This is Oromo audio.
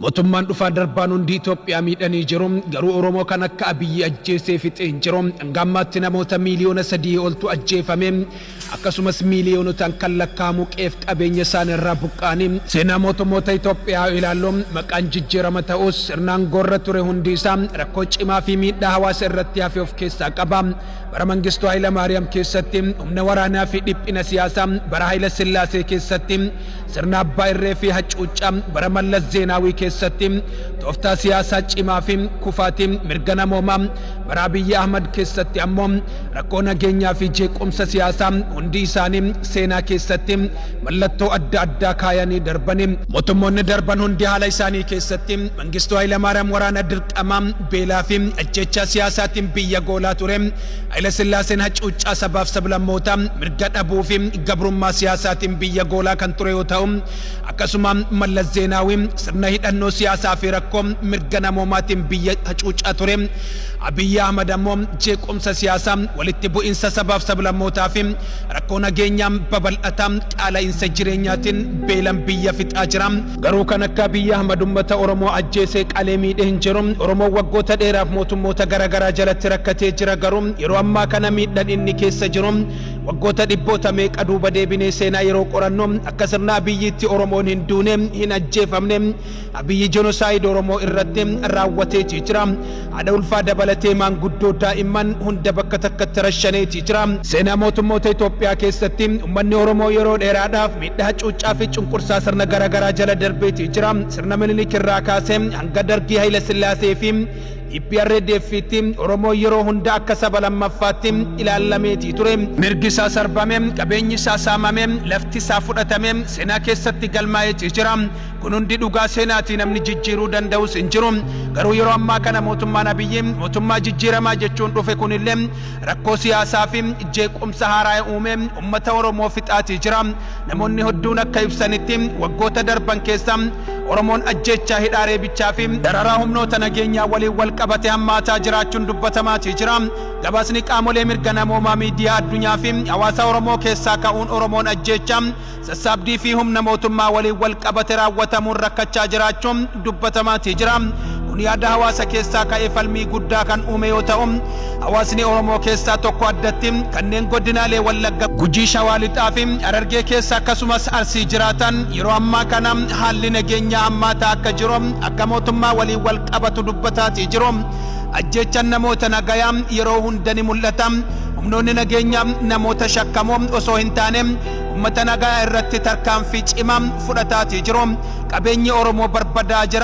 Mootummaan dhufaa darbaan hundi Itoophiyaa miidhanii jiru. Garuu Oromoo kan akka Abiyyi ajjeesee fixee hin jiru. Hanga ammaatti namoota miiliyoona 3 oltu ajjeefame. Akkasumas miiliyoonotaan kan lakkaa'amu qe'eef qabeenya isaanii irraa buqqa'anii. Seenaa mootummoota Itoophiyaa yoo ilaallu maqaan jijjiirama ta'us sirna aangoorra ture hundi isaa rakkoo cimaa fi miidhaa hawaasa irratti hafe of keessaa qaba. Bara Mangistuu Hayilamaariyaam keessatti humna waraanaa fi dhiphina siyaasaa, bara Hayila Sillaasee keessatti sirna abbaa irree fi hacuuccaa, bara Mallas Zeenaawii keessatti tooftaa siyaasaa cimaa fi kufaatii mirga namoomaa, bara Abiyyi Ahmad keessatti ammoo rakkoo nageenyaa fi jeequmsa siyaasaa hundi isaanii seenaa keessatti mallattoo adda addaa kaayanii darbani. Mootummoonni darban hundi haala isaanii keessatti Mangistuu Hayilamaariyaam waraana dirqamaa, beelaa fi ajjeechaa siyaasaatiin biyya goolaa ture. Hayila Sillaaseen hacuuccaa sabaaf sablammootaa, mirga dhabuu fi gabrummaa siyaasaatiin biyya goolaa kan ture yoo ta'u, akkasuma Mallas Zeenaawii sirna hidhannoo siyaasaa fi rakkoo mirga namoomaatiin biyya hacuucaa ture. Abiyyi Ahmad ammoo jeequmsa siyaasaa, walitti bu'insa sabaaf sablammootaa fi rakkoo nageenyaa babal'ataa qaala'insa jireenyaatiin beelan biyya fixaa jira. Garuu kan akka Abiyyi Ahmad ummata Oromoo ajjeesee qalee miidhe hin jiru. Oromoon waggoota dheeraaf mootummoota garagaraa jalatti rakkatee jira. Garuu yeroo ammaa kana miidhan inni keessa jiru waggoota dhibboota meeqa duuba deebinee seenaa yeroo qorannu akka sirna Abiyyiitti Oromoon hin duune, hin ajjeefamne. Abiyyi genocide Oromoo irratti raawwateeti jira. Haadha ulfaa dabalatee maanguddoo, daa'imman hunda bakka takkatti rashaneeti jira. Seenaa mootummoota Itoophiyaa keessatti ummanni Oromoo yeroo dheeraadhaaf miidhaa, hacuuccaa fi cunqursaa sirna garagaraa jala darbeeti jira. Sirna Minilik irraa kaasee hanga Dargii Hayila Sillaasee fi EPRDF'tti Oromoon yeroo hunda akka saba lammaffaatti ilaallameeti ture. Mirgi isaa sarbame, qabeenyi isaa saamame, lafti isaa fudhatame seenaa keessatti galmaa'eeti jira. Kun hundi dhugaa seenaati, namni jijjiiruu danda'us hin jiru. Garuu yeroo ammaa kana mootummaan Abiyyi mootummaa jijjiiramaa jechuun dhufe kunillee rakkoo siyaasaa fi jeequmsa haaraa uume ummata Oromoo fixaatii jira. Namoonni hedduun akka ibsanitti waggoota darban keessa Oromoon ajjeechaa, hidhaa, reebichaa fi dararaa humnoota nageenyaa waliin wal qabate hammaataa jiraachuun dubbatamaatii jira. Gabaasni qaamolee mirga namoomaa, miidiyaa addunyaa fi hawaasa Oromoo keessaa ka'uun Oromoon ajjeechaa, sassaabdii fi humna mootummaa waliin wal qabate raawwatamuun rakkachaa jiraachuun dubbatamaatii jira. Kun yaada hawaasa keessaa ka'ee falmii guddaa kan uume yoo ta'u, hawaasni Oromoo keessaa tokko addatti kanneen godinaalee Wallagga, Gujii, Shawaa Lixaa fi Harargee keessa akkasumas Arsii jiraatan yeroo ammaa kana haalli nageenyaa hammaataa akka jiru akka mootummaa waliin wal qabatu dubbataatii jiru. Ajjeechaan namoota nagayaa yeroo hunda ni mul'ata. Humnoonni nageenyaa namoota shakkamoo osoo hin taane ummata nagayaa irratti tarkaanfii cimaa fudhataatii jiru. Qabeenyi Oromoo barbadaa jira.